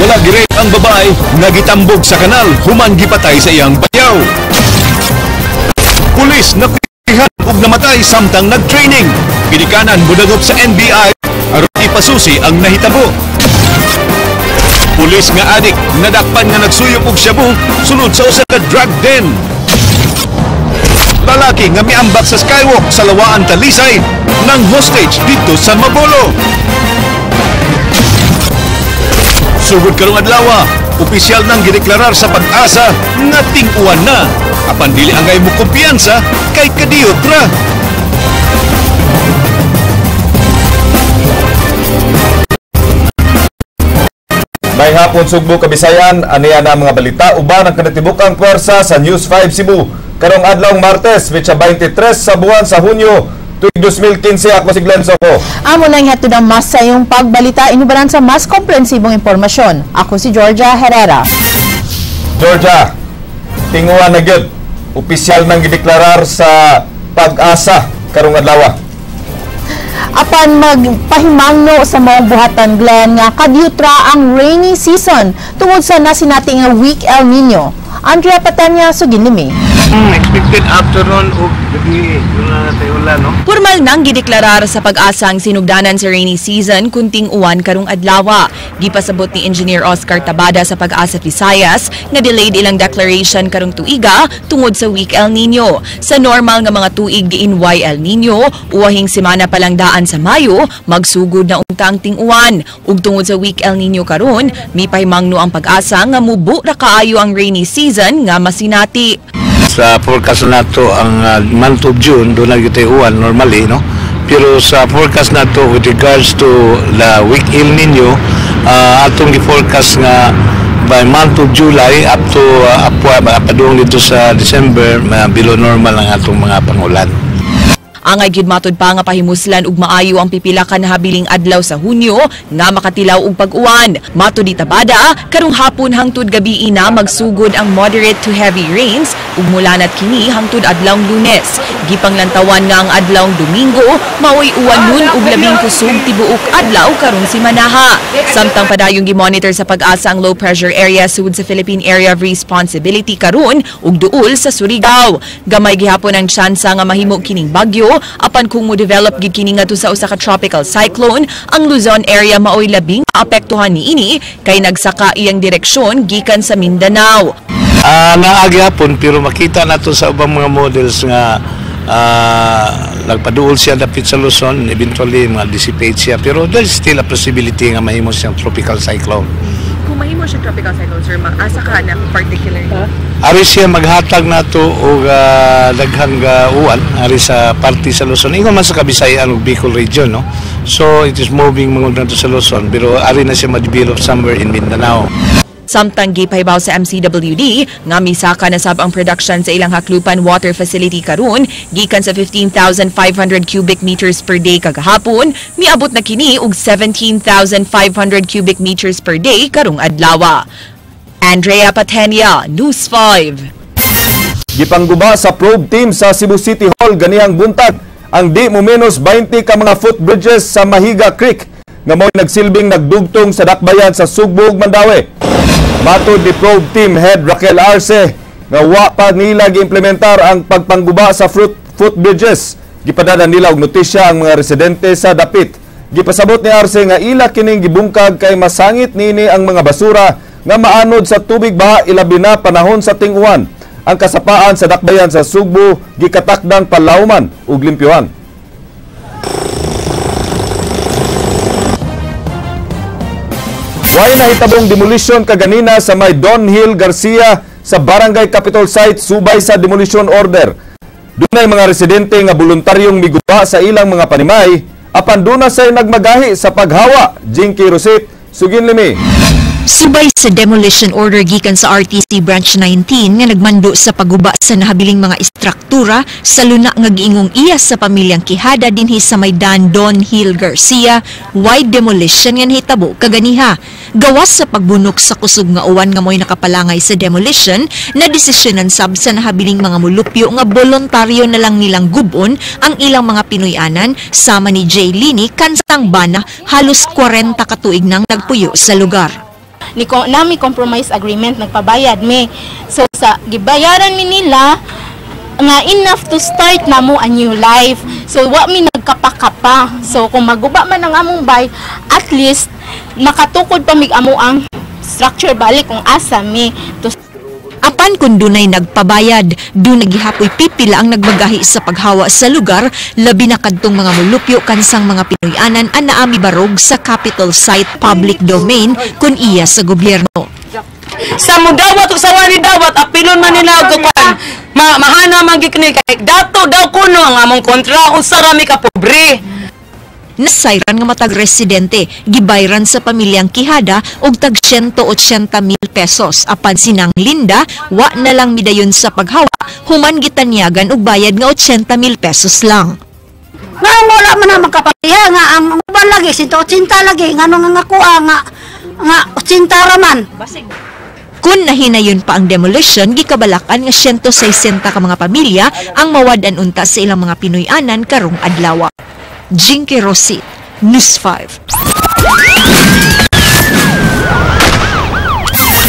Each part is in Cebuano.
Wala gi-rape ang babae nga gitambog sa kanal human gipatay sa iyang bayaw. Pulis nakuha og namatay samtang nag-training. Ginikanan modagop sa NBI aron ipasusi ang nahitabo. Pulis nga adik nadakpan nga nagsuyop og shabu sulod sa usa ka drug den. Lalaki nga miambak sa skywalk sa Lawaan, Talisay nang hostage dito sa Mabolo. Sugod karong adlaw, opisyal nang gideklarar sa Pag-asa nga ting-uwan na. Apan dili angay mo kumpiyansa kay kadiyot ra. May hapon Sugbo, Kabisayan, aniya na mga balita uban ang kanatibukang pwersa sa News 5 Cebu. Karong adlawng Martes, petsa 23 sa buwan sa Hunyo, tuig 2015. Ako si Glenn Soco. Amo nang hatod ang mas sa iyong pagbalita inubaran sa mas komprehensibong impormasyon. Ako si Georgia Herrera. Georgia, tinguan na gyud. Opisyal nang gideklarar sa Pag-asa karong adlaw. Apan magpahimangno sa mga buhatan, Glenn, nga kadyutra ang rainy season tungod sa nasinati nga weak El Nino. Andrea Patanya, sugin limi. Expected afternoon o gabi, na tayo ulan, no? Formal nang gideklarar sa Pag-asa ang sinugdanan sa rainy season kunting uwan karong adlawa. Gipasabot ni Engineer Oscar Tabada sa Pag-asa Visayas nga delayed ilang declaration karong tuiga tungod sa weak El Nino. Sa normal nga mga tuig diin way El Nino, uwahing semana pa lang daan sa Mayo, magsugod na unta ang ting-uwan. Ug tungod sa weak El Nino karon, mipahimangno ang Pag-asa nga mubo ra kaayo ang rainy season nga masinati. Sa forecast nato ang month of June, doon na gyud uwan normally, no? Pero sa forecast nato with regards to the weak El Nino, atong gi-forecast nga by month of July up to padung dito sa December, below normal ang atong mga pangulan. Angay gyud matud pa nga pahimuslan og maayo ang pipila ka nahabiling adlaw sa Hunyo nga makatilaw og pag-uwan. Matud ni Tabada, karong hapon hangtod gabi na magsugod ang moderate to heavy rains ug mulanat kini hangtod adlawng Lunes. Gipanglantawan nga ang adlawng Domingo maoy uwan nun og labing kusog tibuok adlaw karong simanaha. Samtang padayong gi-monitor sa Pag-asa ang low pressure area sud sa Philippine Area of Responsibility karon ug duol sa Surigao. Gamay gihapon ang tsansa nga mahimo kining bagyo apan kung mo-develop gid kini ngadto sa usa ka tropical cyclone, ang Luzon area maoy labing maapektuhan niini kay nagsaka iyang direksyon gikan sa Mindanao. Naagi hapon pero makita nato sa ubang mga models nga nagpaduol siya dapit sa Luzon, eventually ma-dissipate siya pero there's still a possibility nga mahimo siyang tropical cyclone. Kung mahimo siya tropical cyclone, sir, maasa ka na particularly? Ari siya maghatag nato og daghang uwan ari sa parte sa Luzon, ingon man sa Kabisayan ug Bicol region, no? So it is moving mangon nato sa Luzon pero ari na siya ma-develop somewhere in Mindanao. Samtang gipahibaw sa MCWD nga misaka na sab ang production sa ilang Haklupan Water Facility karon gikan sa 15,500 cubic meters per day kagahapon, miabot na kini og 17,500 cubic meters per day karong adlaw. Andrea Patenia, News 5. Gipangguba sa probe team sa Cebu City Hall ganihang buntag ang di mo menos 20 ka mga footbridges sa Mahiga Creek nga mo'y nagsilbing nagdugtong sa dakbayan sa Sugbo ug Mandaue. Matod ni probe team head Raquel Arce nga wa pa nila giimplementar ang pagpangguba sa footbridges. Gipadala nila og notisya ang mga residente sa dapit. Gipasabot ni Arce nga ila kining gibungkag kay masangit nini ang mga basura nga maanod sa tubig baha ilabi na panahon sa ting-uwan. Ang kasapaan sa dakbayan sa Sugbo gikatakdang palawman ug limpyuhan. Way nahitabong demolition kaganina sa may Don Hill Garcia sa Barangay Capitol Site subay sa demolition order. Dunay mga residente nga voluntaryong miguba sa ilang mga panimay apan duna say nagmagahi sa paghawa. Jinky Rosit, sugin limi. Subay sa demolition order gikan sa RTC Branch 19 nga nagmando sa pagguba sa nahabiling mga istruktura sa luna nga giingong iya sa pamilyang Quijada dinhi sa may Don Hill Garcia, wide demolition nga nahitabo kaganiha. Gawas sa pagbunok sa kusog nga uwan nga mo'y nakapalangay sa demolition, na desisyonan sab sa nahabiling mga mulupyo nga voluntaryo na lang nilang gubon ang ilang mga Pinoy-anan sama ni Jay Lini kansang bana halos 40 katuig nang nagpuyo sa lugar. Ni nami compromise agreement, nagpabayad mi. So sa gibayaran mi nila nga enough to start na mo a new life. So wa mi nagkapakapa. So kung maguba man ang among bay, at least makatukod pa mig amo ang structure balik kung asa mi. To Apan kung dunay nagpabayad, dunay gihapoy pipila ang nagbagahi sa paghawa sa lugar, labi na kadtong mga mulupyo kansang mga Pinoyanan ang naami barog sa Capitol Site public domain kun iya sa gobyerno. Sa mudawat ug sa wani dawat, apilon man nila og kuan ma mahana man gyud kini kay dato daw kuno ang among kontra, unsa ra mi ka pobre. Nasayran nga matag residente, gibayran sa pamilyang Quijada og tag 180 mil pesos. Apan sinang Linda, wa na lang midayon sa paghawa, human gitanyagan og bayad nga 80 mil pesos lang. Nga wala man na magkapatiha nga ang uban lagi 180 lagi, ngano nga kuha nga nga 80 ra man. Kung nahinayon pa ang demolition, gikabalakan nga 160 ka mga pamilya ang mawad-an unta sa ilang mga Pinoy-anan karong adlaw. Jinky Rosit, News 5.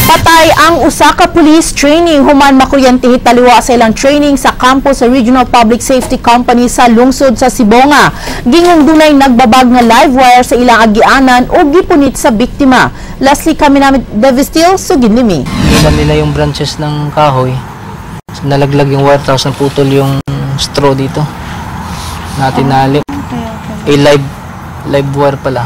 Patay ang usa ka police training human makuryente taliwa sa ilang training sa kampo sa Regional Public Safety Company sa lungsod sa Sibonga. Gingong dunay nagbabag nga live wire sa ilang agianan o gipunit sa biktima. Leslie Kaminami Devistil, sugid nimi. Iban nila yung branches ng kahoy. So, nalaglag yung wire tapos naputol yung straw dito. Natinali. Eh, live wire pala.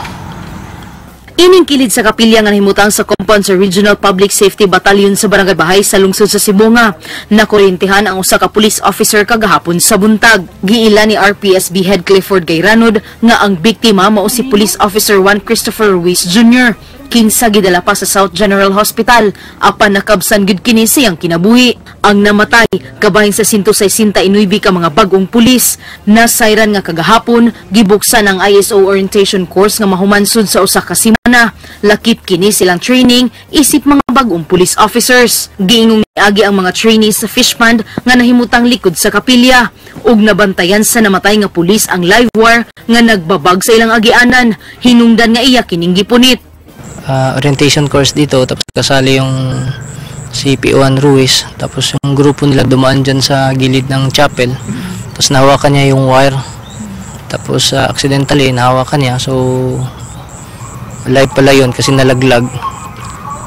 Ining kilid sa kapilya nga nahimutang sa compound sa Regional Public Safety Battalion sa Barangay Bahay sa lungsod sa Sibonga. Nakuryentihan ang usa ka police officer kagahapon sa buntag. Giila ni RPSB Head Clifford Gayranod nga ang biktima mao si Police Officer 1 Christopher Ruiz Jr. Kinsa gidala pa sa South General Hospital apan nakabsan gid kini siyang kinabuhi. Ang namatay kabahin sa 169 ka mga bag-ong pulis. Nasayran nga kagahapon gibuksan ang ISO orientation course nga mahumansud sa usa ka semana. Lakip kini silang training isip mga bag-ong police officers. Giingong niagi ang mga trainees sa fish pond nga nahimutang likod sa kapilya ug nabantayan sa namatay nga pulis ang live wire nga nagbabag sa ilang agianan. Hinungdan nga iya kining gipunit. Orientation course dito, tapos kasali yung si PO1 Ruiz, tapos yung grupo nila dumaan dyan sa gilid ng chapel, tapos nahawakan niya yung wire, tapos accidentally nahawakan niya, so live pala yun kasi nalaglag,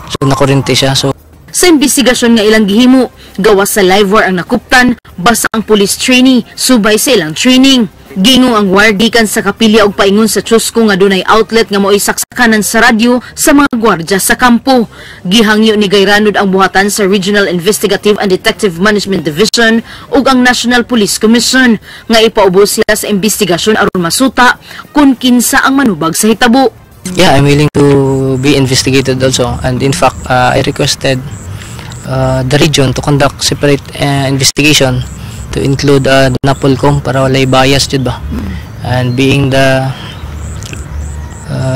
so nakurente siya. So sa investigasyon nga ilang gihimo, gawas sa live wire ang nakuptan, basta ang police trainee subay sa ilang training. Gingong ang wire gikan sa kapilya og paingon sa Chusco nga dunay outlet nga mao'y saksakanan sa radyo sa mga gwardya sa kampo. Gihangyo ni Gayranod ang buhatan sa Regional Investigative and Detective Management Division ug ang National Police Commission nga ipaubos sila sa investigasyon aron masuta kung kinsa ang manubag sa hitabo. Yeah, I'm willing to be investigated also, and in fact, I requested the region to conduct separate investigation to include the NAPOLCOM para walay bias jud ba. And being the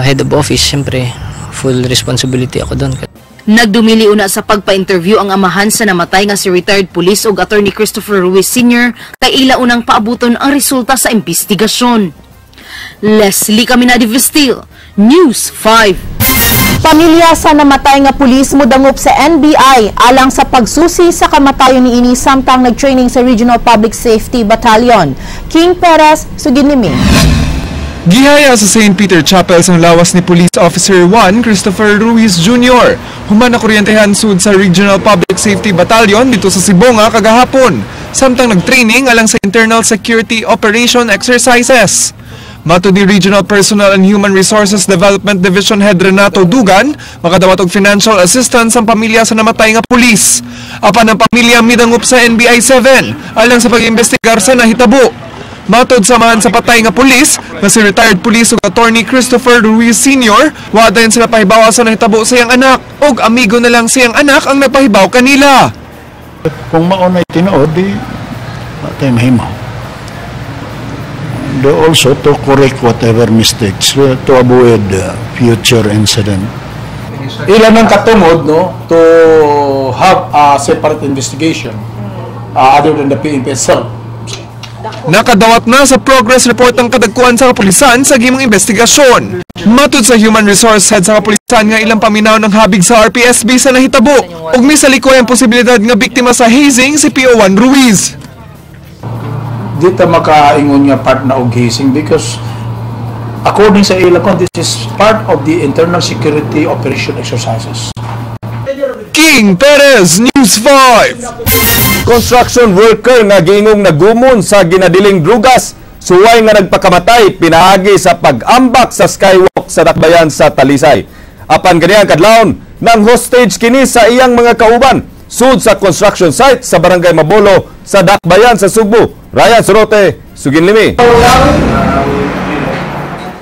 head of office, siyempre full responsibility ako doon. Nagdumili una sa pagpa-interview ang amahan sa namatay nga si retired police ug attorney Christopher Ruiz Sr. kay ila unang paabuton ang resulta sa investigasyon. Leslie Caminadi Vestil, News 5. Pamilya sa namatay nga pulis modangop sa NBI alang sa pagsusi sa kamatayon ni ini samtang nag-training sa Regional Public Safety Battalion. King Perez, sugid ni Ming. Gihaya sa St. Peter Chapel ang lawas ni Police Officer 1 Christopher Ruiz Jr. Human na kuryentehan sud sa Regional Public Safety Battalion dito sa Sibonga kagahapon, samtang nag-training alang sa Internal Security Operation Exercises. Matud ni Regional Personnel and Human Resources Development Division Head Renato Dugan, makadawat og financial assistance ang pamilya sa namatay nga pulis. Apan ang pamilya midangup sa NBI 7 alang sa pag-imbestigar sa nahitabo. Matod sa amahan sa patay nga pulis, nga si retired police ug attorney Christopher Ruiz Sr., wa dayon sila pahibaw sa nahitabo sa iyang anak ug amigo na lang siyang anak ang nagpahibaw kanila. Kung maunay tinuod, di wa tay mahimo. And also to correct whatever mistakes, to avoid future incident. Ilan ang katungod, no, to have a separate investigation other than the PNP itself. Nakadawat na sa progress report ang kadagkuan sa kapulisan sa gimong investigasyon. Matud sa Human Resource Head sa kapulisan nga ilang paminaw ng habig sa RPSB sa nahitabo ug misalikoy ang posibilidad nga biktima sa hazing si PO1 Ruiz. Di ta makaingon nga part na og hazing because according sa ila kon, this is part of the internal security operation exercises. King Perez, News 5. Construction worker nga giingong nagumon sa ginadiling drugas, suway nga nagpakamatay pinaagi sa pag-ambak sa skywalk sa Dakbayan sa Talisay. Apan ganiyang kadlawon nang hostage kini sa iyang mga kauban sud sa construction site sa Barangay Mabolo sa Dakbayan sa Sugbo. Ryan Sorote, Suginlimi.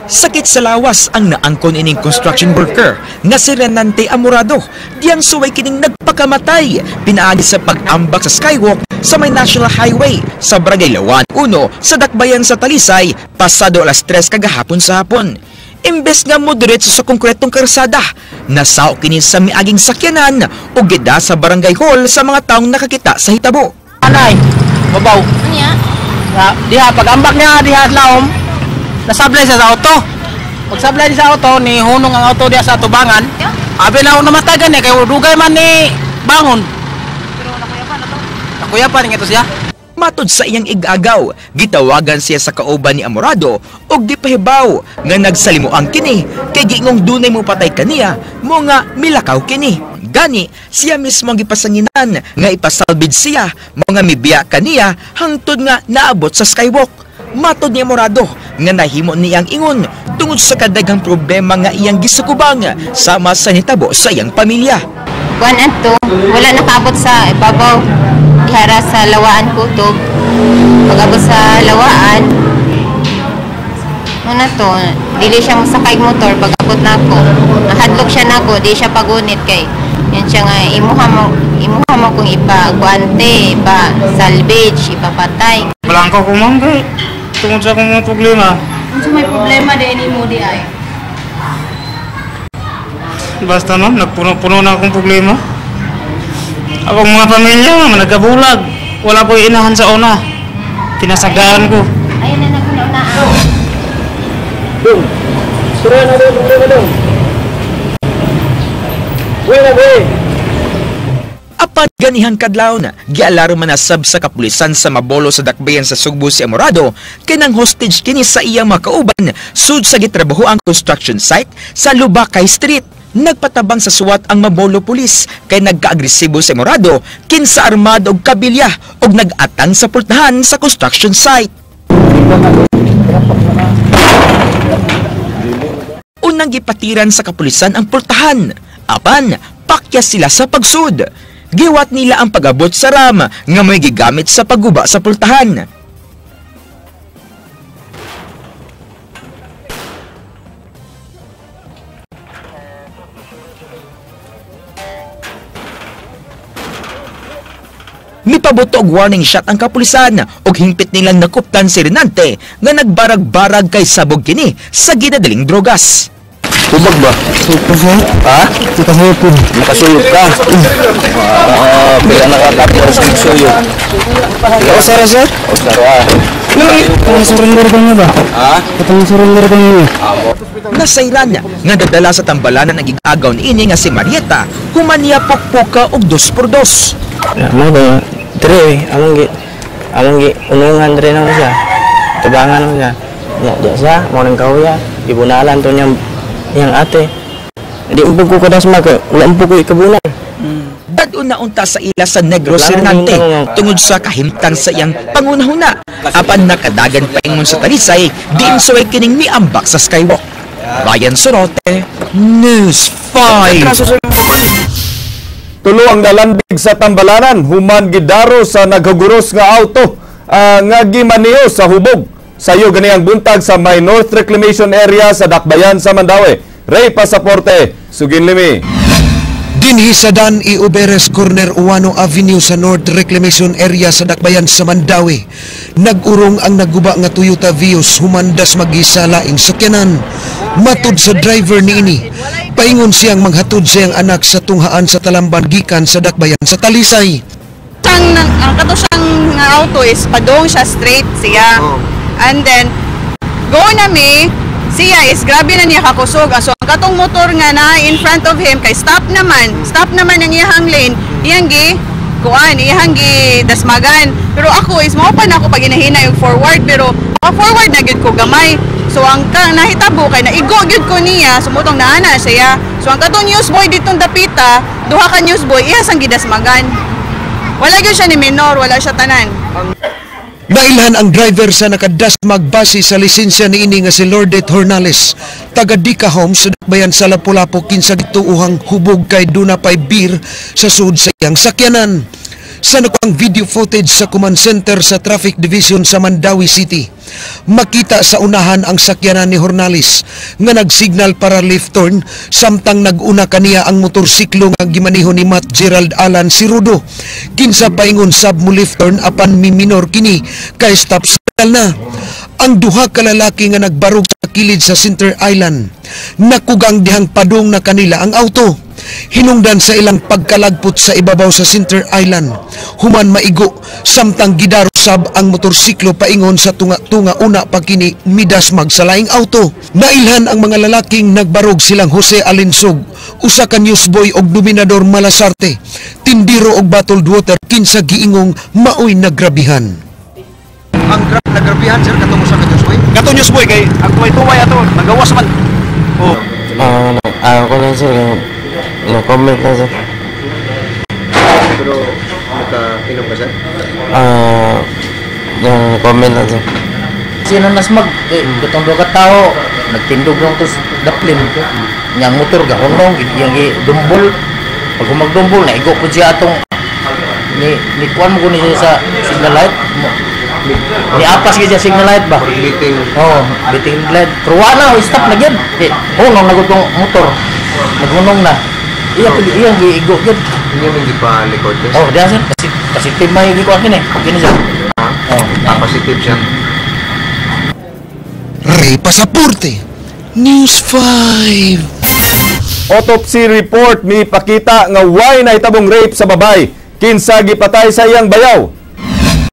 Sakit sa lawas ang naangkon ining construction worker nga si Renante Amorado. Diyang suway kining nagpakamatay pinaagi sa pag-ambak sa skywalk sa may National Highway sa Barangay Lawan 1 sa Dakbayan sa Talisay pasado alas 3 kagahapon sa hapon. Imbes nga mo diretso sa konkretong karsada, nasao kini sa miaging sakyanan o gida sa barangay hall sa mga taong nakakita sa hitabo. Anay, babaw. Anya? Diha pag-ambak niya diha laom, nasablay siya sa auto. Pagsablay niya sa auto, ni hunong ang auto diha sa tubangan. Abi na ako namatagan eh, kay dugay man ni bangon. Pero nakuyapan na to. Nakuyapan nga to siya. Matod sa iyang igagaw, gitawagan siya sa kauban ni Amorado og gipahibaw nga nagsalimuang kini kay giingong dunay mo patay kaniya mo nga milakaw kini. Gani siya mismo ang gipasanginan nga ipasalbid siya mo nga mibiya kaniya hangtod nga naabot sa skywalk. Matod ni Amorado nga nahimo niyang ingon tungod sa kadaghang problema nga iyang gisakubang sama sa nitabo sa iyang pamilya. 1 and 2, wala nakaabot sa ibabaw. Ihara sa Lawaan Kutob. Pag-abot sa Lawaan, muna to, dili siya mosakay motor pag-abot nako. Nahadlok siya nako, di siya pagunit kay yan siya nga imuha mo kung ipa-guante, ipa-salvage, ipapatay. Balangko ko man kay tungod sa akong mga problema. Unsa may problema di nimo di ay? Basta ma'am, nagpuno-puno na akong problema. Akong mga pamilya, ma'am, nagkabulag. Wala ko inahan sa una. Pinasagaan ko. Ayun na naguna-unaan. Dong. Sura na dong, sura na dong. Uy na, uy. Apan ganihang kadlawon, gialarma na sab sa kapulisan sa Mabolo sa Dakbayan sa Sugbo si Amorado kay nang hostage kini sa iyang mga kauban sud sa gitrabaho ang construction site sa Lubakay Street. Nagpatabang sa suwat ang Mabolo Police kay nagkaagresibo si Amorado kinsa armado og kabilya og nag-atang sa pultahan sa construction site. Unang gipatiran sa kapulisan ang pultahan, apan pakya sila sa pagsud. Giwat nila ang pag-abot sa ram nga may gigamit sa pagguba sa pultahan. Mipabuto og warning shot ang kapulisan og hingpit nilang nakuptan si Renante nga nagbarag-barag kay sabog kini sa ginadaling drogas. Tubag ba? Ha? Nakasuyop ka? Kaya nakatapos sa suyop. Osara sir? Osara. Surrender ka niya ba? Ha? Surrender ka niya. Nasayran nga dadala sa tambalanan ang gigagaw niini nga si Marieta humaniya pokpoka og 2x2. Mo ba? Dre, among gi unungan dre na siya. Tubangan na siya. Ya, di siya, mo nang kahuya, ibunalan to niyang yang ate. Di umpog ko kadas maka, wala umpog ko ikabunan. Dad-on na unta sa ila sa Negros Renante tungod sa kahimtang sa iyang pangunahuna. Apan nakadagan paingon sa Talisay, diin suway kining miambak sa skywalk. Ryan Sorote, News 5. Tulo ang nalandig sa Tambalanan, human gidaro sa naghaguros nga auto nga gimaniho sa hubog. Sayo ganiyang buntag sa may North Reclamation Area sa Dakbayan sa Mandaue. Ray Pasaporte, Suginlimi. Dinhi sa Dan E. Uberes Corner Uwano Avenue sa North Reclamation Area sa Dakbayan sa Mandaue, nag-urong ang nagguba nga Toyota Vios humandas mag-isa laing sakyanan. Matud sa driver niini, paingon siyang manghatod siyang anak sa tunghaan sa Talamban gikan sa Dakbayan sa Talisay. Ang ang kato siyang auto is padong siya straight siya. Oh. And then go na mi siya is grabe na niya kakusog. So ang katong motor nga na in front of him kay stop naman ang iyang lane. Iyang gi kuan, iyang gi dasmagan. Pero ako is mao pa na ako pag hinahina yung forward, pero forward na gyud ko gamay. So ang nahitabo kay naigo gyud ko niya, sumutong naana siya. So ang katong newsboy ditong dapita, duha ka newsboy iya sang gidasmagan. Wala gyud siya ni minor, wala siya tanan. Nailhan ang driver sa nakadasmag base sa lisensya niini nga si Lordet Hornales, taga Dika Homes sa Dakbayan sa Lapu-Lapu, kinsa gituohang hubog kay duna pay beer sa sud sa iyang sakyanan. Sa nakuang video footage sa command center sa Traffic Division sa Mandaue City, makita sa unahan ang sakyanan ni Hornales nga nagsignal para left turn samtang naguna kaniya ang motorsiklo nga gimaniho ni Matt Gerald Alan Sirudo. Kinsa paingon sab mo left turn apan mi minor kini kay stop signal na. Ang duha ka lalaki nga nagbarog sa kilid sa Center Island nakugang dihang padung na kanila ang auto. Hinungdan sa ilang pagkalagpot sa ibabaw sa Center Island, human maigo samtang gidaro sab ang motorsiklo paingon sa tunga-tunga una pa kini midasmag sa laing auto. Nailhan ang mga lalaking nagbarog silang Jose Alinsog, usa ka newsboy og Dominador Malasarte, tindiro og bottled water kinsa giingong maoy nagrabihan. Ang nagrabihan sir katong usa ka newsboy? Katong newsboy kay ang tuway-tuway ato nagawas man. Oh. Ako lang sir. No comment na sir. Pero naka-inom ka sir? No comment na sir. Sino nasmag? Katong duha ka tao, nagtindog lang to daplin. Yang motor gahunong, yang dumbol. Pag humagdumbol, naigo po siya atong ni kuan mo kuno siya sa signal light. Ni apas siya signal light ba? Biting. Oh, biting light. Pero wala, stop na gyud. Hunong na gud tong motor. Naghunong na. Iya iyang giigo gyud. Inyo mong gipa-record test? Oh, diyan sir. Positive man yung gikuan kini. Kini sir. Oh, positive siya. Ray Pasaporte, News 5. Autopsy report mi pakita nga way nahitabong rape sa babay kinsa gipatay sa iyang bayaw.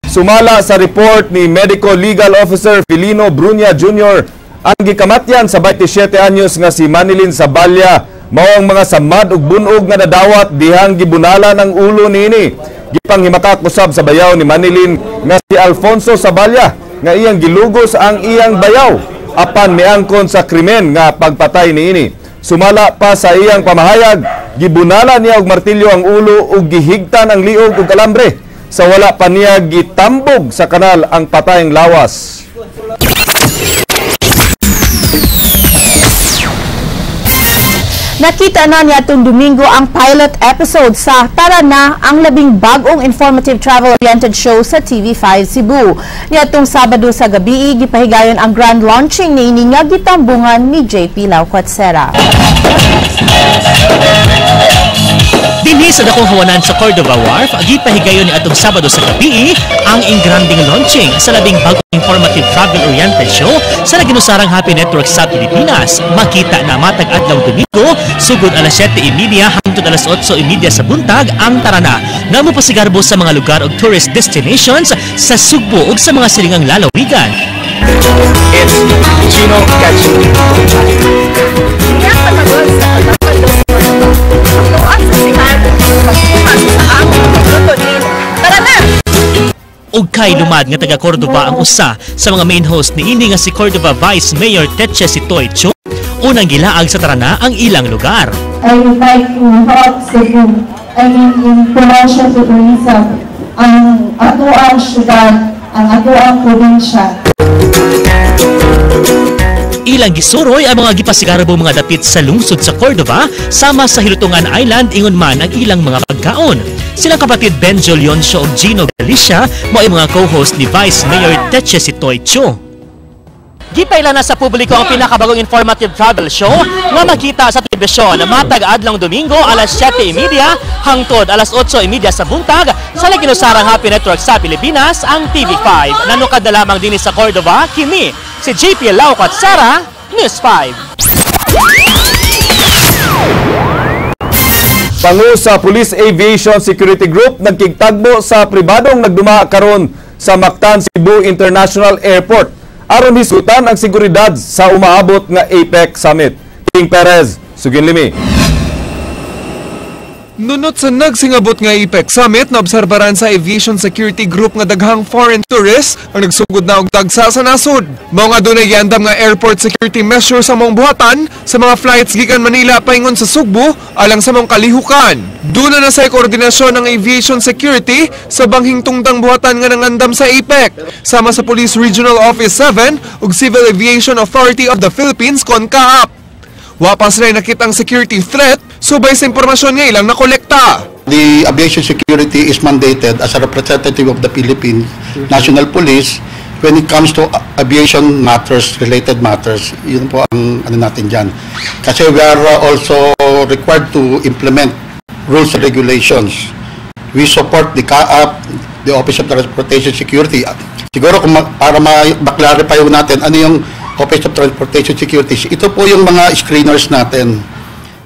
Sumala sa report ni Medical Legal Officer Felino Brunia Jr. ang gikamatyan sa 27 anyos nga si Manilyn Sabalya mao ang mga samad ug bunog nga nadawat dihang gibunalan ang ulo niini. Gipanghimakak usab sa bayaw ni Manilyn nga si Alfonso Sabalya nga iyang gilugos ang iyang bayaw apan miangkon sa krimen nga pagpatay niini. Sumala pa sa iyang pamahayag, gibunalan niya og martilyo ang ulo ug gihigtan ang liog ug alambre sa wala pa niya gitambog sa kanal ang patayng lawas. Nakita na niya itong Domingo ang pilot episode sa Tara Na, ang labing bagong informative travel-oriented show sa TV5 Cebu. Niya itong Sabado sa gabi, gipahigayon ang grand launching ni ini nga gitambungan ni JP Lauquatsera. Dinhi sa dakong hawanan sa Cordova Wharf, gipahigayon ni atong Sabado sa gabi ang ingranding launching sa labing bagong informative travel-oriented show sa naginusarang Happy Network sa Pilipinas. Makita na matag adlaw Domingo, sugod alas 7:30 hangtod alas 8:30 sa buntag ang Tara Na nga mopasigarbo sa mga lugar og tourist destinations sa Sugbo ug sa mga silingang lalawigan. It's Gino Gatching. Og kay lumad nga taga Cordova ang usa sa mga main host niini nga si Cordova Vice Mayor Tetche Sitoy Cho. Unang gilaag sa Tara Na ang ilang lugar. I would like to help Cebu, I mean in promotion to tourism, ang atoang syudad, ang atoang probinsya. Ilang gisuroy ang mga gipasigarbo mga dapit sa lungsod sa Cordova sama sa Hilutungan Island ingon man ang ilang mga pagkaon. Silang kapatid Benjo Leoncio ug Gino Galicia mao ang mga co-host ni Vice Mayor Tetche Sitoy Cho. Gipaila na sa publiko ang pinakabagong informative travel show nga makita sa telebisyon matag adlong Domingo alas 7:30 hangtod alas 8:30 sa buntag sa laginusarang Happy Network sa Pilipinas, ang TV5. Nanukad na lamang dinhi sa Cordova, kini si JP Lauquatsera, News 5. Pangu sa Police Aviation Security Group nagkigtagbo sa pribadong nagduma karon sa Mactan Cebu International Airport aron hisgutan ang seguridad sa umaabot nga APEC Summit. King Perez, Suginlimi. Nunot sa nagsingabot nga APEC Summit, naobserbaran sa Aviation Security Group nga daghang foreign tourists ang nagsugod na og tagsa sa nasod. Mao nga dunay giandam nga airport security measures ang maong buhatan sa mga flights gikan Manila paingon sa Sugbo alang sa maong kalihukan. Duna na sa koordinasyon ng aviation security sa banghing tungdang buhatan nga nangandam sa APEC, sama sa Police Regional Office 7 ug Civil Aviation Authority of the Philippines CONCAAP. Wa pa sila nakitang security threat subay sa impormasyon nga ilang nakolekta. The aviation security is mandated as a representative of the Philippine National Police when it comes to aviation matters, related matters. Yun po ang ano natin dyan. Kasi we are also required to implement rules and regulations. We support the CAAP, the Office of Transportation Security. Siguro kung para ma-clarify natin ano yung Office of Transportation Security. Ito po yung mga screeners natin.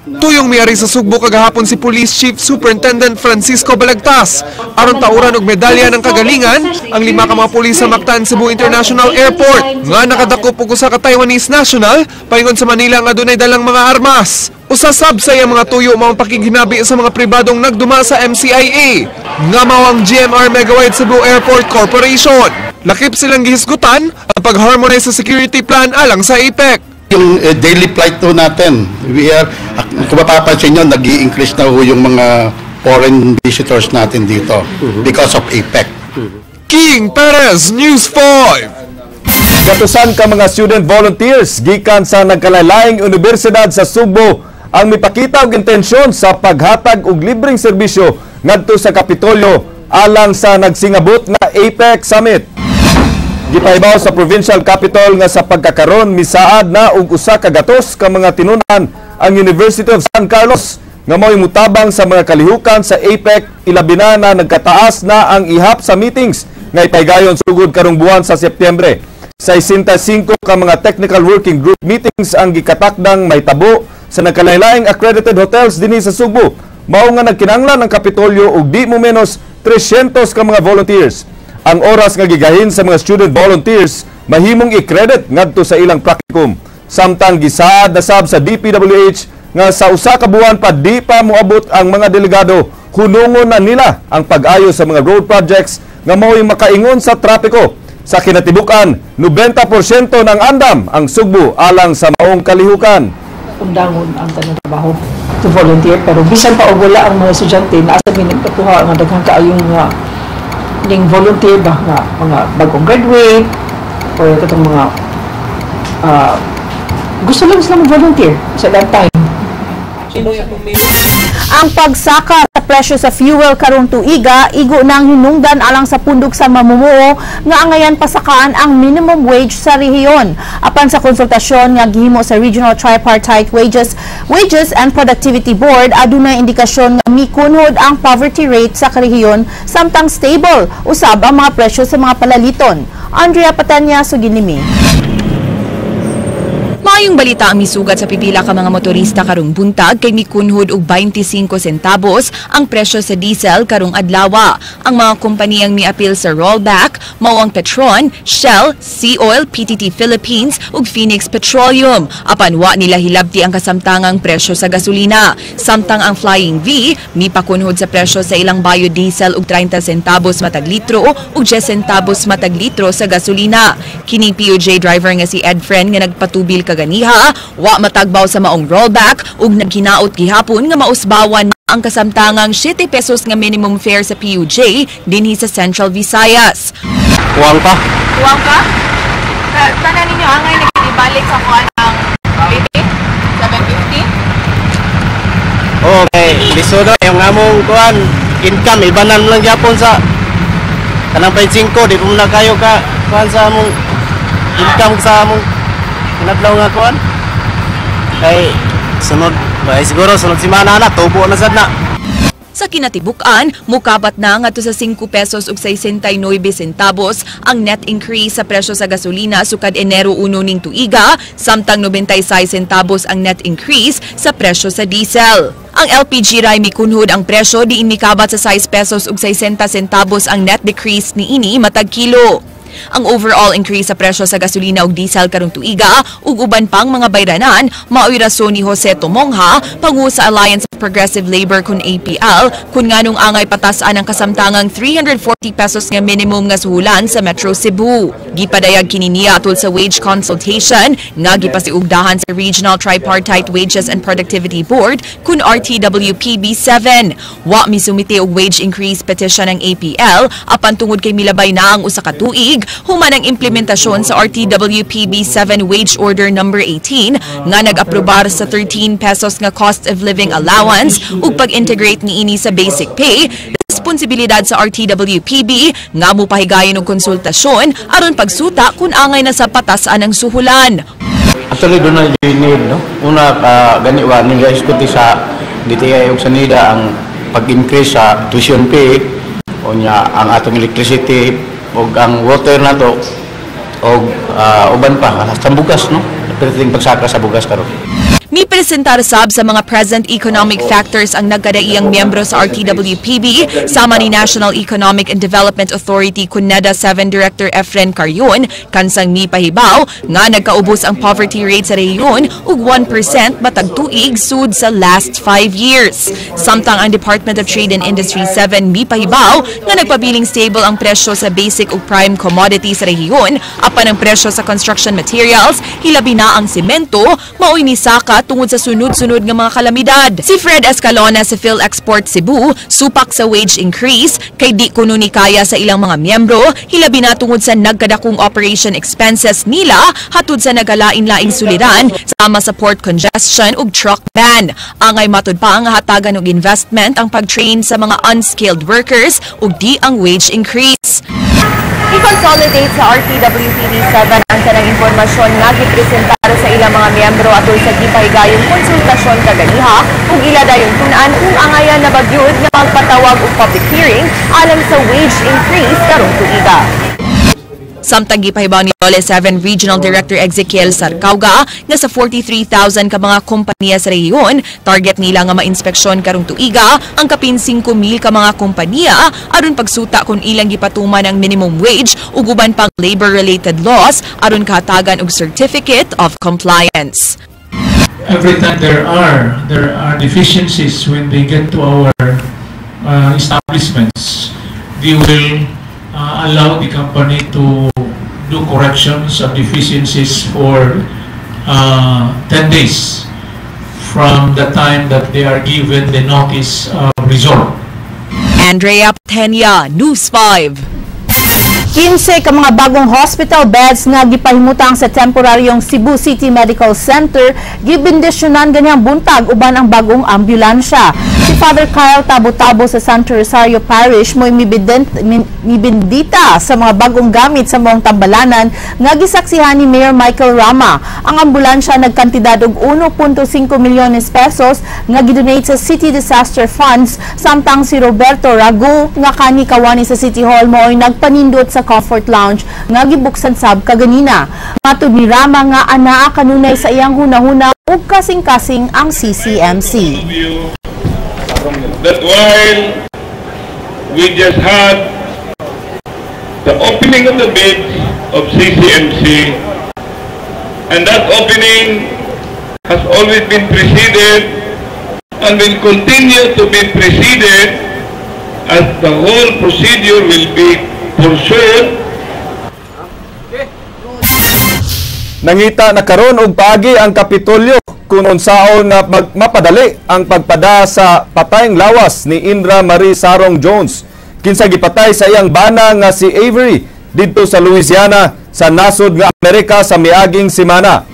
Tuyong miyari sa Sugbo kagahapon si Police Chief Superintendent Francisco Balagtas aron tauran og medalya ng kagalingan ang 5 ka mga pulis sa Mactan Cebu International Airport nga nakadakop og usa ka Taiwanese national paingon sa Manila nga dunay dalang mga armas. Usa sab sa iyang mga tuyo mao ang pakighinabi sa mga pribadong nagduma sa MCIA nga mao ang GMR Megawide Cebu Airport Corporation. Lakip silang gihisgutan ang pag-harmonize sa security plan alang sa APEC. Yung daily flight po natin, we are, kung mapapansin nyo, nag-i-increase na ho yung mga foreign visitors natin dito because of APEC. King Perez, News 5. Gatusan ka mga student volunteers gikan sa nagkalalaying universidad sa Sugbo ang mipakita og intensyon sa paghatag og libreng serbisyo ngadto sa Kapitolyo alang sa nagsingabot nga APEC Summit. Gipahibaw sa Provincial Capitol nga sa pagkakaron misaad na og 100 ka mga tinunan ang University of San Carlos nga mao'y mutabang sa mga kalihukan sa APEC, ilabi na na nagkataas na ang ihap sa meetings nga ipahigayon sugod karong buwan sa Setyembre. 65 ka mga technical working group meetings ang gikatakdang mahitabo sa nagkalain-laing accredited hotels dinhi sa Sugbo. Mao nga nagkinahanglan ang Kapitolyo og di mo menos 300 ka mga volunteers. Ang oras nga gigahin sa mga student volunteers mahimong i-credit ngadto sa ilang practicum. Samtang gisaad na sab sa DPWH nga sa usa ka buwan pa di pa moabot ang mga delegado, hunungon na nila ang pag-ayo sa mga road projects nga mao'y makaingon sa trapiko. Sa kinatibuk-an, 90% ng andam ang Sugbo alang sa maong kalihukan. Undangon ang tanang trabaho to volunteer, pero bisan pa og wala ang mga estudyante, naa sa mi nagkakuha nga daghan kaayong nga ning volunteer ba nga mga bagong graduate or katong mga gusto lang sila mag-volunteer sa that time. Ang pagsaka sa presyo sa fuel karong tuiga, igo nang hinungdan alang sa pundok sa mamumuo nga angayan pasakaan ang minimum wage sa rehiyon. Apan sa konsultasyon nga gihimo sa Regional Tripartite Wages and Productivity Board, adunay indikasyon nga mikunhod ang poverty rate sa rehiyon samtang stable usab ang mga presyo sa mga palaliton. Andrea Patanya, Suginlimi. Maayong balita ang misugat sa pipila ka mga motorista karong buntag kay mikunhod og 25 centavos ang presyo sa diesel karong adlawa. Ang mga kompaniyang miapil sa rollback mao ang Petron, Shell, Sea Oil, PTT Philippines ug Phoenix Petroleum. Apan wa nila hilabti ang kasamtangang presyo sa gasolina. Samtang ang Flying V mipakunhod sa presyo sa ilang biodiesel og 30 centavos matag litro ug 10 centavos matag litro sa gasolina. Kining PUJ driver nga si Ed Friend nga nagpatubil kaganiha, wa matagbaw sa maong rollback ug naghinaot gihapon nga mausbawan ang kasamtangang 7 pesos nga minimum fare sa PUJ dinhi sa Central Visayas. Kuwang pa. Kuwang pa? Tanan ninyo angay nagibalik sa kuan ang PT 750? Okay, lisod yung among kuan income ibanan lang gyapon sa kanang 5, di po na kayo ka kuan sa among income sa among kinadlaw nga kuan. Kay sunod ba siguro sunod semana na tubo na sad na. Sa kinatibuk-an, mukabat na ngadto sa 5 pesos ug 69 centavos ang net increase sa presyo sa gasolina sukad Enero 1 ning tuiga, samtang 96 centavos ang net increase sa presyo sa diesel. Ang LPG ray mikunhod ang presyo diin mikabat sa 6 pesos ug 60 centavos ang net decrease niini matag kilo. Ang overall increase sa presyo sa gasolina ug diesel karong tuiga ug uban pang mga bayranan mao'y rason ni Jose Tomongha, pangu sa Alliance of Progressive Labor kun APL, kun nganong angay patas-an ang kasamtangang 340 pesos nga minimum nga suhulan sa Metro Cebu. Gipadayag kini niya atul sa wage consultation nga gipasiugdahan sa Regional Tripartite Wages and Productivity Board kun RTWPB 7. Wa misumite og wage increase petition ang APL apan tungod kay milabay na ang usa ka tuig human ang implementasyon sa RTWPB 7 Wage Order number 18 nga nag-aprobar sa 13 pesos nga cost of living allowance ug pag-integrate niini sa basic pay, responsibilidad sa RTWPB nga mopahigayon og konsultasyon aron pagsuta kung angay na sa patasan ang suhulan. Actually, doon na yung need, no? Una, gani wa ning guys kuti sa DTI ug sa NEDA ang pag-increase sa tuition fee o nya ang atong electricity og ang water nato og uban pa sa bugas, no? Perting pagsaka sa bugas karon. Mi presentar sab sa mga present economic factors ang nagkadaiyang miyembro sa RTWPB sama ni National Economic and Development Authority kun NEDA 7 Director Efren Carrion kansang mipahibaw nga nagkaubos ang poverty rate sa rehiyon ug 1% matag tuig sud sa last 5 years. Samtang ang Department of Trade and Industry 7 mipahibaw nga nagpabiling stable ang presyo sa basic ug prime commodity sa rehiyon apan ang presyo sa construction materials, hilabi na ang semento, mao'y nisaka tungod sa sunod-sunod nga mga kalamidad. Si Fred Escalona sa PhilExport Cebu, supak sa wage increase kay di kuno ni kaya sa ilang mga miyembro, hilabi na tungod sa nagkadakong operation expenses nila hatud sa nagalain-laing suliran sama sa port congestion ug truck ban. Angay matud pa nga hatagan og investment ang pag-train sa mga unskilled workers ug di ang wage increase. I-consolidate sa RTWPB 7 ang tanang impormasyon nga gipresentar sa ilang mga miyembro atol sa gipahigayong konsultasyon kaganiha ug ila dayon tun-an kung angayan na bagyod nga magpatawag og public hearing alang sa wage increase karong tuiga. Samtang gipahibaw ni DOLE 7 Regional Director Ezekiel Sarcauga nga sa 43,000 ka mga kompanya sa rehiyon, target nila nga mainspeksyon karong tuiga ang kapin 5,000 ka mga kompanya aron pagsuta kung ilang gipatuman ang minimum wage ug uban pang labor-related laws aron kahatagan og certificate of compliance. Every time there are deficiencies when they get to our establishments, they will allow the company to do corrections of deficiencies for 10 days from the time that they are given the notice of result. Andrea Tenia, News 5. 15 ka mga bagong hospital beds nga gipahimutang sa temporaryong Cebu City Medical Center gibendisyonan ganihang buntag uban ang bagong ambulansya. Si Father Kyle Tabo-Tabo sa Santo Rosario Parish mo'y mibindita sa mga bagong gamit sa maong tambalanan nga gisaksihan ni Mayor Michael Rama. Ang ambulansya nagkantidad og 1.5 milyones pesos nga gidonate sa City Disaster Funds, samtang si Roberto Ragu nga kani kawani sa City Hall mo'y nagpanindot sa Comfort Lounge nga gibuksan sab kaganina. Matud ni Rama nga anaa kanunay sa iyang hunahuna ug kasing-kasing ang CCMC. That while we just had the opening of the bids of CCMC, and that opening has always been preceded and will continue to be preceded as the whole procedure will be pursued. Nangita na karon og paagi ang Kapitolyo kung unsaon nga mapadali ang pagpada sa patayng lawas ni Indra Marie Sarong Jones, kinsa gipatay sa iyang bana nga si Avery didto sa Louisiana sa nasod nga Amerika sa miaging semana.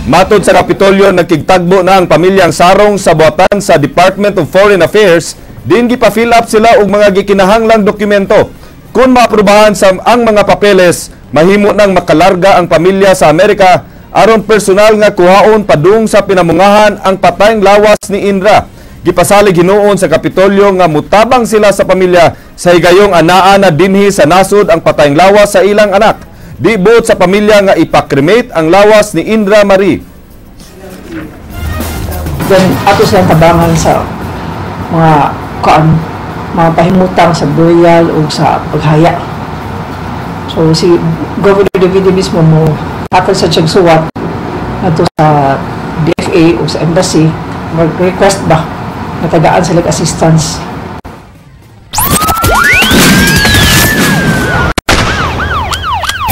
Matod sa Kapitolyo, nagkigtagbo na ang pamilyang Sarong sa buhatan sa Department of Foreign Affairs din gipa-fill up sila og mga gikinahanglang dokumento. Kung maaprubahan sa ang mga papeles, mahimo nang makalarga ang pamilya sa Amerika aron personal nga kuhaon padung sa pinamungahan ang patayng lawas ni Indra. Gipasalig hinuon sa Kapitolyo nga mutabang sila sa pamilya sa higayong anaa na dinhi sa nasod ang patayng lawas sa ilang anak. Di buot sa pamilya nga ipakremate ang lawas ni Indra Marie. Then ato silang tabangan sa mga kuan, mga pahimutang sa burial o sa paghaya. So si Governor Davide mismo mo hatag sa siyang suwat ngadto sa DFA o sa embassy, mag-request ba natagaan sila assistance.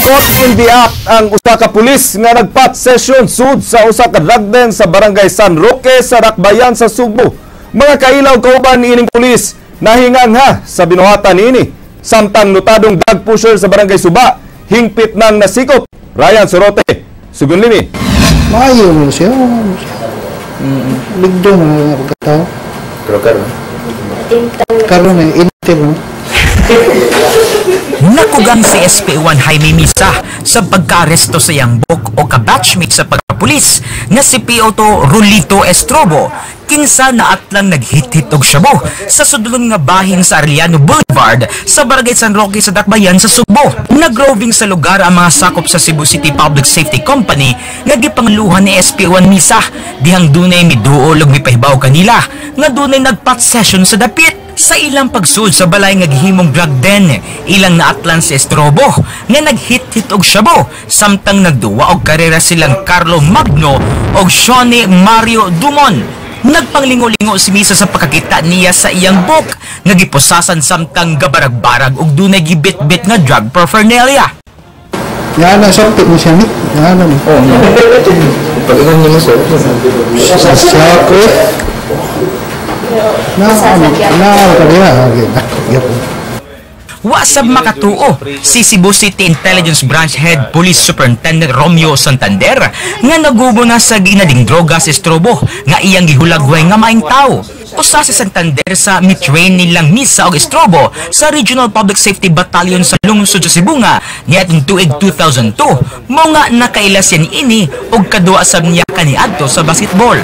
Caught in the act ang usa ka pulis nga nagpat session sud sa usa ka drug den sa barangay San Roque sa Dakbayan sa Sugbo. Mga kailaw kauban ining pulis nahingangha sa binuhatan niini. Samtang notadong drug pusher sa barangay Suba hingpit nang nasikop. Ryan Sorote, Sugun Limi. Maayo mo siya. Ligdo na pagkatao. Pero karon. Karon eh intel no. Nakugang si SP1 Jaime Misa sa pagkaaresto sa iyang bok o kabatchmate sa pagkapulis nga si PO2 Rulito Estrobo, kinsa naatlang naghit-hit og shabu sa sudlon nga bahin sa Arellano Boulevard sa Barangay San Roque sa Dakbayan sa Sugbo. Nagroving sa lugar ang mga sakop sa Cebu City Public Safety Company nga gipangluhan ni SP1 Misa dihang dunay miduol og mipahibaw kanila nga dunay nagpat session sa dapit. Sa ilang pagsud sa balay nga gihimong drug den, ilang naatlan si Estrobo nga naghit-hit og shabu samtang nagduwa og karera silang Carlo Magno og Shone Mario Dumon. Nagpanglingo-lingo si Misa sa pagkakita niya sa iyang book nga gipusasan samtang gabarag-barag og dunay gibit-bit nga drug paraphernalia. Yan ang sakit mo siya ni. Yan ang. Oh, pag-inom niyo sir. Sa sako. Wasab makatuo si Cebu City Intelligence Branch Head Police Superintendent Romeo Santander nga nagubo na sa ginading droga si Estrobo nga iyang gihulagway nga maing tao. Usa si Santander sa mitrain nilang Misa og Estrobo sa Regional Public Safety Battalion sa lungsod sa Sibonga niadtong tuig 2002, mao nga nakaila siya niini og kaduwa sab niya kaniadto sa basketball.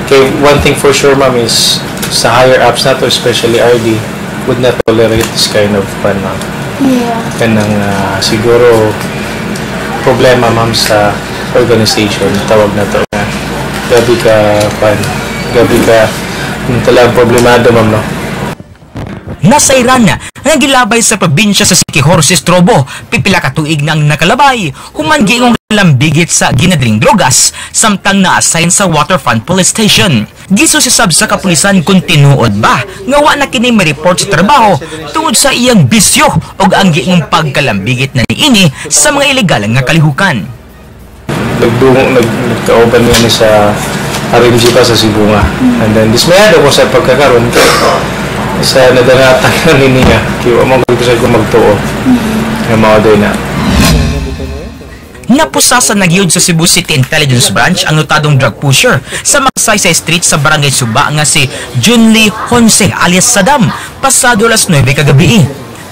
Okay, one thing for sure, ma'am, is sa higher ups nato, especially RD, would not tolerate this kind of pan, ma'am. Yeah. Kanang siguro problema, ma'am, sa organization, tawag na to. Gabi ka, pan, gabi ka, talagang problemado, ma'am, no? Nasa Iran nga gilabay sa probinsya sa Siquijor si Estrobo, pipila ka tuig nang nakalabay, human giingong lambigit sa ginadling drogas, samtang na-assign sa Waterfront Police Station. Giso si sab sa kapulisan kung tinuod ba nga wa na kini ma-report sa trabaho tungod sa iyang bisyo og ang giingong pagkalambigit na niini sa mga ilegal nga kalihukan. Nagkauban niya sa RMG pa sa Sibonga. And then dismayado ko sa pagkakaroon sa nadanatan na niya, kaya mo ko sa magtuo. Nga mao doy na. Napusasan nagyud sa Cebu City Intelligence Branch ang notadong drug pusher sa Magsaysay Street sa Barangay Suba nga si Junli Honse alias Saddam pasado alas 9 kagabi.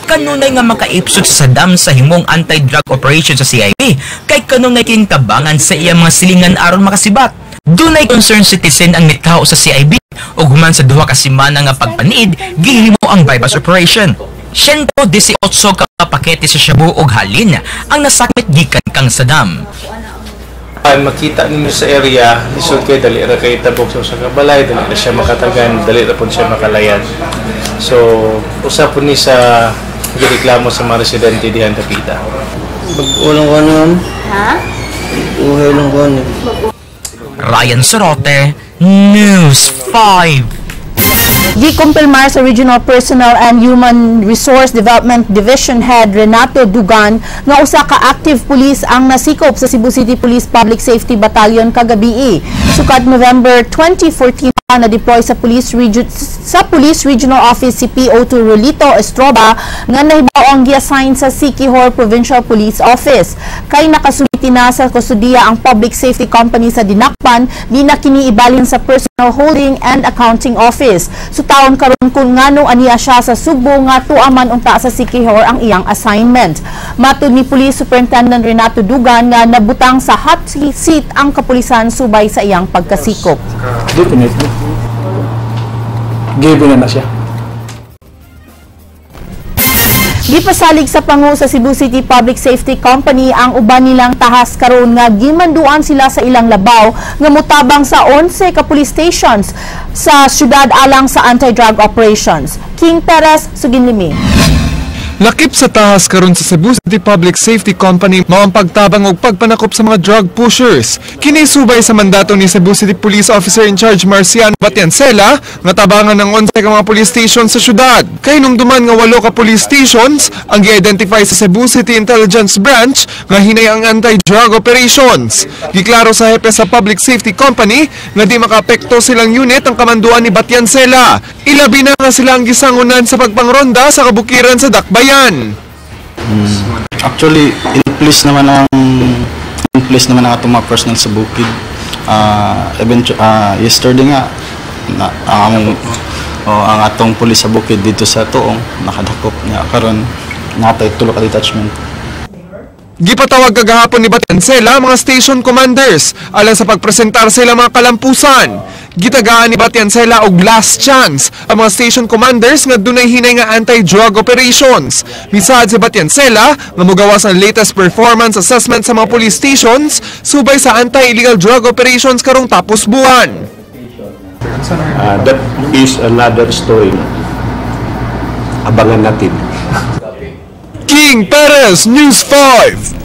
Kanunay nga makaipsot sa Saddam sa himong anti-drug operation sa CIB kay kanunay kining tabangan sa iyang mga silingan aron makasibat. Dunay concerned citizen ang mitao sa CIB ug human sa duha ka semana nga pagpaniid gihimo ang bypass operation. 118 ka pakete sa shabu og halin ang nasakmit gikan kang Saddam. Makita ninyo sa area, lisod kay dali ra kay tabok sa usa ka balay, dali ra siya makatagan, dali ra pud siya makalayan. So, usa pud ni sa gireklamo sa mga residente dihan dapita. Bag-ulang ko nun. Ha? Uhay lang ko nun. Ryan Sorote, News 5. Gikumpirmar sa Regional Personnel and Human Resource Development Division Head Renato Dugan nga usa ka active police ang nasikop sa Cebu City Police Public Safety Battalion kagabii. Sukad November 2014 na deploy sa Police Regional Office si PO2 Rulito Estroba nga nahibaw ang gi-assign sa Siquijor Provincial Police Office. Kay nakasumiti na sa kustudiya ang Public Safety Company sa Dinakpan, di na kini ibalhin sa Personal Holding and Accounting Office. So taon karon kung ngano aniya siya sa Sugbo nga tuaman unta sa Siquijor ang iyang assignment. Matud ni Police Superintendent Renato Dugan nga nabutang sa hot seat ang kapulisan subay sa iyang pagkasikop. Definitely. Given na siya. Gipasalig sa pangu sa Cebu City Public Safety Company ang uban nilang tahas karon nga gimanduan sila sa ilang labaw nga motabang sa 11 ka police stations sa syudad alang sa anti-drug operations. King Perez, Suginlimi. Lakip sa tahas karon sa Cebu City Public Safety Company mao ang pagtabang og pagpanakop sa mga drug pushers. Kini subay sa mandato ni Cebu City Police Officer in Charge Marciano Batiancela nga tabangan ng 11 ka mga police station sa syudad. Kay nungduman nga 8 ka police stations ang gi-identify sa Cebu City Intelligence Branch nga hinay ang anti-drug operations. Giklaro sa hepe sa Public Safety Company nga di makaapekto silang unit ang kamanduan ni Batiancela. Ilabi na nga sila ang gisangunan sa pagpangronda sa kabukiran sa Dakbayan. Actually, in place naman ang atong mga personnel sa bukid. Yesterday nga na, ang oh, ang atong pulis sa bukid dito sa Tuong nakadakop niya, karon natay tulo ka detachment. Gipatawag kagahapon ni Batiancela ang mga station commanders alang sa pagpresentar sa ilang mga kalampusan. Gitagaan ni Batiancela og last chance ang mga station commanders nga dunay hinay nga anti-drug operations. Misaad si Batiancela nga mogawas ang latest performance assessment sa mga police stations subay sa anti-illegal drug operations karong tapos buwan. That is another story. Abangan natin. King Perez, News 5.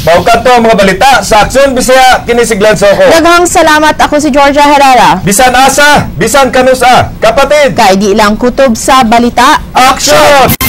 Mao kadto ang mga balita sa Aksyon Bisaya, kini si Glenn Soco. Daghang salamat, ako si Georgia Herrera. Bisan asa, bisan kanusa, kapatid. Kay di lang kutob sa balita. Action!